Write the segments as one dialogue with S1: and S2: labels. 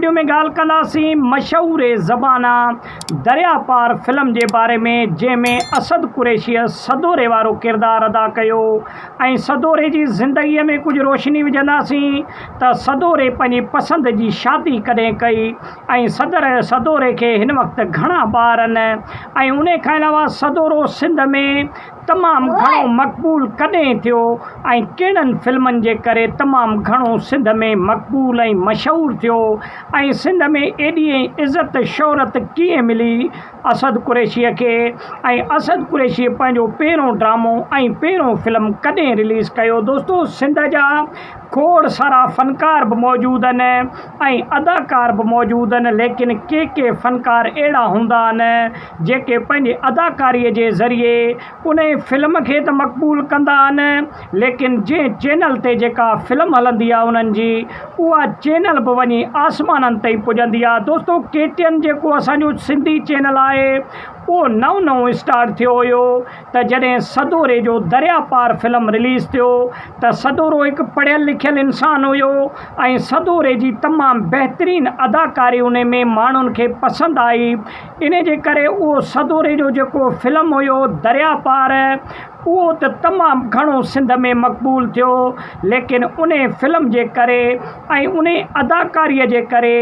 S1: Video ۾ ڳالهه ڪنداسين مشهور زبانا دريا پار فلم جي باري ۾ جنهن ۾ اسد قريشيء سدوري وارو ڪردار ادا ڪيو ۽ سدوري جي زندگيء ۾ ڪجهه روشني وجهنداسين ته سدوري پنهنجي پسند جي شادي ڪڏهن ڪئي ۽ صدر سدوري کي هن وقت گهڻا ٻار آهن ۽ انهي کان علاوه سدورو سنڌ ۾ تمام گهڻو مقبول ڪڏهن ٿيو ۽ ڪهڙن فلمن جي ڪري تمام گهڻو سنڌ ۾ مقبول ۽ مشهور ٿيو ۽ سنڌ ۾ ايڏي عزت شهرت ڪيئن ملي اسد قريشيء کي ۽ اسد قريشيء پنهنجو پهريون ڊرامو ۽ پهريون فلم ڪڏهن رليز ڪيو دوستو سنڌ جا کوڙ سارا فنڪار به موجود آهن ۽ اداڪار به موجود آهن ليڪن ڪي ڪي فنڪار اهڙا هوندا آهن جيڪي پنهنجي اداڪاري جي ذريعي انهي فلم کي ته مقبول ڪندا آهن ليڪن جنهن چينل تي جيڪا فلم هلندي آهي انهن جي اها چينل به وڃي آسمانن تائين پڄندي آهي دوستو ڪي ٽي اين جيڪو اسان جو سنڌي چينل آهي اهو نئون نئون اسٽارٽ ٿيو هيو ته جڏهن سدوري جو دريا پار فلم رليز ٿيو ته سدورو هڪ پڙهيل لکيل انسان هيو ۽ سدوري جي تمام بهترين اداڪاري انهي ۾ ماڻهن کي پسند آئي انهي جي ڪري اهو سدوري جو جيڪو فلم هيو دريا پار اهو ته تمام گهڻو سنڌ ۾ مقبول ٿيو ليڪن انهي فلم جي ڪري ۽ انهي اداڪاري جي ڪري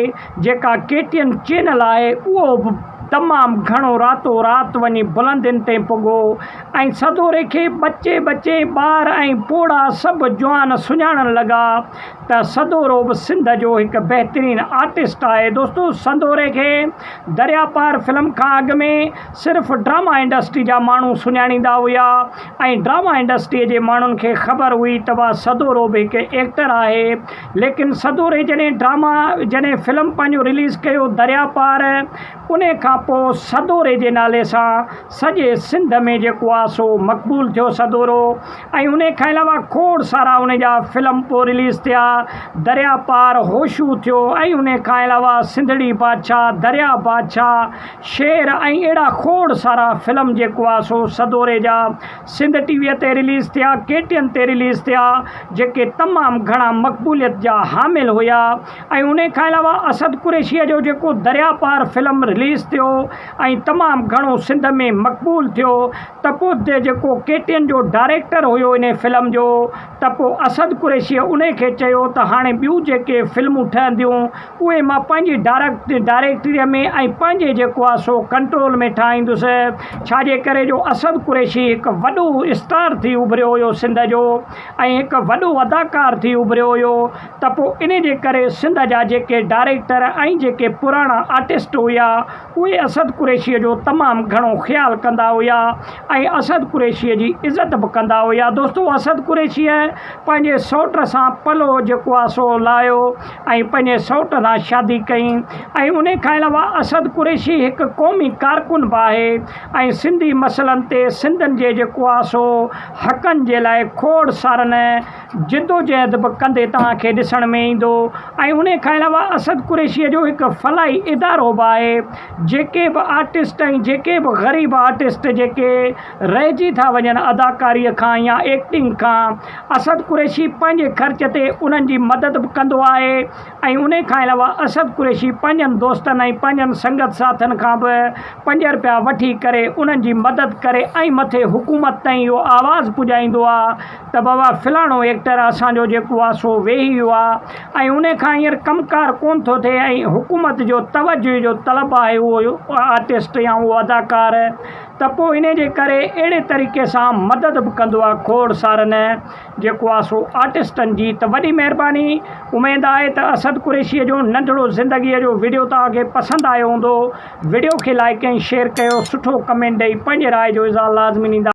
S1: جيڪا ڪي ٽي اين چينل آهي اهو به تمام گهڻو راتو رات وڃي بلندين تي پڳو ۽ سدوري کي ٻچي ٻچي ٻار ۽ پوڙها سڀ جوان سڃاڻڻ لڳا ته سدورو به سنڌ جو هڪ بهترين آرٽسٽ آهي دوستو سدوري کي دريا پار فلم کان اڳ ۾ صرف ڊراما انڊسٽري جا ماڻهو سڃاڻيندا هيا ۽ ڊراما انڊسٽري جي ماڻهن کي خبر هئي ته وا سدورو به هڪ ايڪٽر آهي ليڪن سدوري جڏهن ڊراما جڏهن فلم پنهنجو رليز ڪيو دريا پار انهي کان پوء سدوري جي نالي سان سڄي سنڌ ۾ جيڪو آ سو مقبول ٿيو سدورو ۽ انهي کان علاوه کوڙ سارا انهي جا فلم پوء رليز ٿيا دريا پار هوشو ٿيو ۽ انهي کان علاوه سنڌڙي بادشاهه دريا بادشاهه شير ۽ اهڙا کوڙ سارا فلم جيڪو آ سو سدوري جا سنڌ ٽي وي تي رليز ٿيا، ڪي ٽي اين تي رليز ٿيا، جيڪي تمام گهڻا مقبوليت جا حامل هيا ۽ انهي کان علاوه اسد قريشيء جو جيڪو دريا پار فلم رليز ٿيو ۽ تمام گهڻو سنڌ ۾ مقبول ٿيو ته پوء جيڪو ڪي ٽي اين جو ڊائريڪٽر هيو انهي فلم جو ته پوء اسد قريشيء انهي کي چيو ته هاڻي ٻيون جيڪي فلمون ٺهنديون اهي مان پنهنجي ڊائريڪٽريء ۾ ۽ پنهنجي جيڪو آهي سو ڪنٽرول ۾ ٺاهيندس ڇا جي ڪري جو اسد قريشي هڪ وڏو اسٽار ٿي اڀريو هيو سنڌ جو ۽ هڪ وڏو اداڪار ٿي اڀريو هيو ته پوء انهي جي ڪري سنڌ جا جيڪي ڊائريڪٽر ۽ جيڪي پراڻا آرٽسٽ هيا اهي اسد قريشيء جو تمام گهڻو خيال ڪندا هيا ۽ اسد قريشيء جي عزت به ڪندا هيا. دوستو اسد قريشيء پنهنجي سئوٽ سان پلو جيڪو آ سو لاهيو ۽ پنهنجي سئوٽ سان شادي ڪئي ۽ انهي کان علاوه اسد قريشي هڪ قومي ڪارڪن به آهي ۽ سنڌي مسئلن تي سنڌين جي جيڪو آ سو حقن جي لاء کوڙ سارن جدوجهد به ڪندي توهان کي ڏسڻ ۾ ايندو ۽ انهي کان علاوه اسد قريشيء جو هڪ فلاحي ادارو به آهي جيڪي به آرٽسٽ ۽ جيڪي به غريب آرٽسٽ جيڪي رهجي ٿا وڃن اداڪاريء کان يا ايڪٽنگ کان اسد قريشي پنهنجي خرچ تي انهن جي مدد به ڪندو آهي ۽ انهي کان علاوه اسد قريشي پنهنجن دوستن ۽ پنهنجن سنگت ساٿين کان به پنج رپيا وٺي ڪري انهن جي مدد ڪري ۽ مٿي حڪومت تائين اهو آواز پڄائيندو آهي ته بابا فلاڻو ايڪٽر اسان جو جيڪو آ سو ويهي ويو آ ۽ انهي کان هينئر ڪم ڪار ڪونه ٿو ٿئي ۽ حڪومت جو توجه جو طلب آهي اهو آرٽسٽ يا اهو اداڪار ته پوء انهي جي ڪري اهڙي طريقي سان مدد به ڪندو آ کوڙ سارن جيڪو آ سو آرٽسٽن جي ته وڏي مهرباني اميد آهي ته اسد قريشي جو ننڍڙو زندگي جو وڊيو توهان کي پسند آيو هوندو وڊيو کي لائڪ ۽ شيئر ڪيو سٺو ڪمينٽ ڏئي پنهنجي راء جو اظهار لازمي ڏيندا.